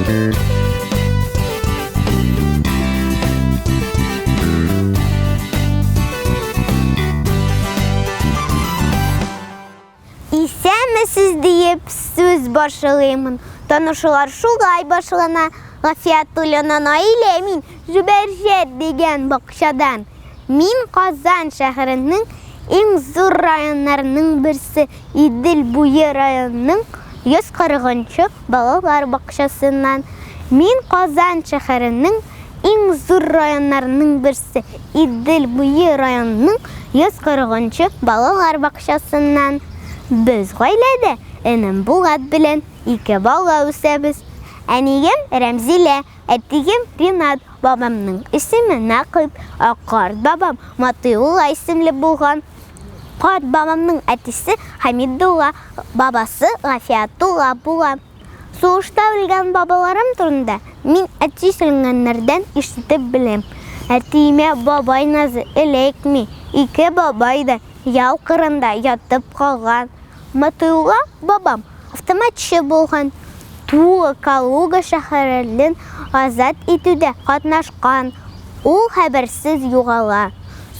Исәнмесез диеп сүз башлыймын. Танышулар шулай башлана. Гафиятуллина Наилә мин Зөбәрҗәт дигән бакчадан. Мин Казан шәһәренең иң зур районнарының берсе Идел буе районының 140 нчы балалар бакчасыннан. Мин Казан шәһәренең иң зур районнарының берсе Идел буе районының 140 нчы балалар бакчасыннан. Без гаиләдә энем Булат белән ике бала үсәбез. Әнием Рәмзилә, әтием Ринат, бабамның исеме Нәкыйп, ә карт бабам Матыйулла исемле булган. Карт бабамның әтисе Хәмидулла, бабасы Гафиятулла була. Сугышта үлгән бабаларым турында мин әти сөйләгәннәрдән ишетеп беләм. Әтиемә бабай назы эләкми, ике бабай да яу кырында ятып калган. Матыйулла бабам автоматчы булган, Тула, Калуга шәһәрләрен азат итүдә катнашкан. Ул хәбәрсез югала.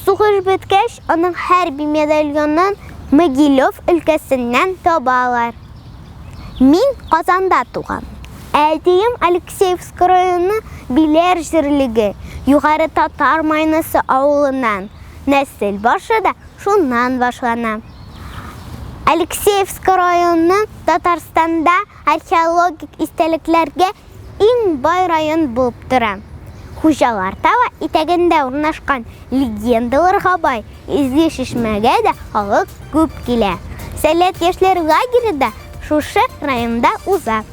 Сугыш беткәч, аның хәрби медальонын Могилев өлкәсеннән табалар. Мин Казанда туган. Ә әтием Алексеевск районы Биләр җирлеге, Югары Татар Майнасы авылыннан. Нәсел башы да шуннан башлана. Алексеевск районы Татарстанда археологик истәлекләргә иң бай район булып тора. Хуҗалар тавы итәгендә урнашкан легендаларга бай Изге чишмәгә дә халык күп килә. Сәләт яшьләр лагере да шушы районда уза.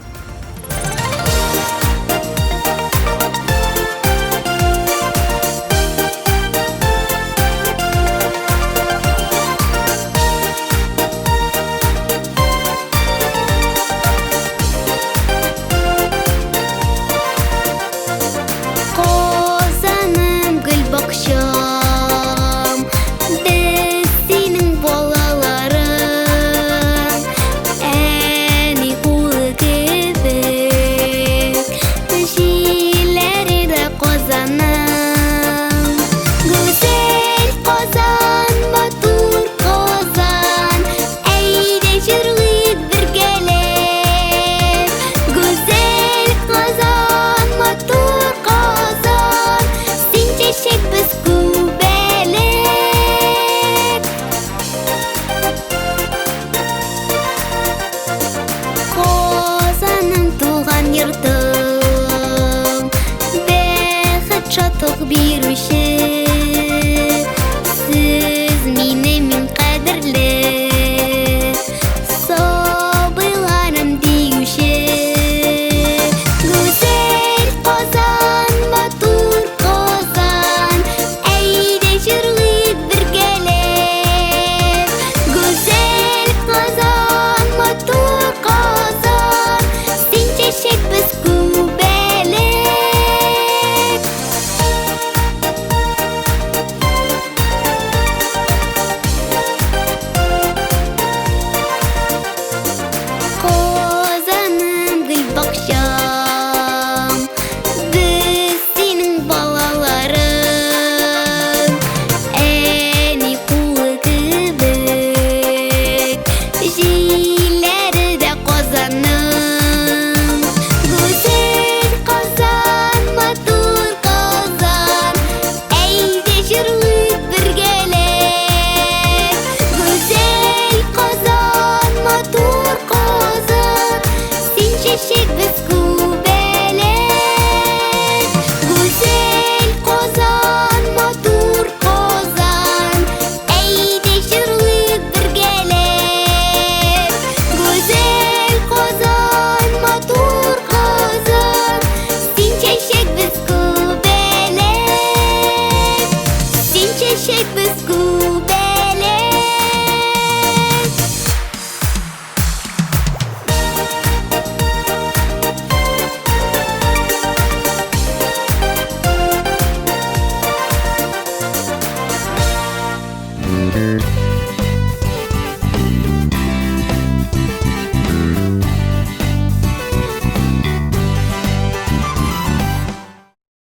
Казаным, гөлбакчам, без синең балаларың. Әни кулы кебек, җилләре дә Казаным. Гүзәл Казан, матур Казан, әйдә җырлыйк бергәләп. Гүзәл Казан, матур Казан, син чәчәк, без күбәләк. Казаным, туган йортым, бәхет, шатлык бирүче.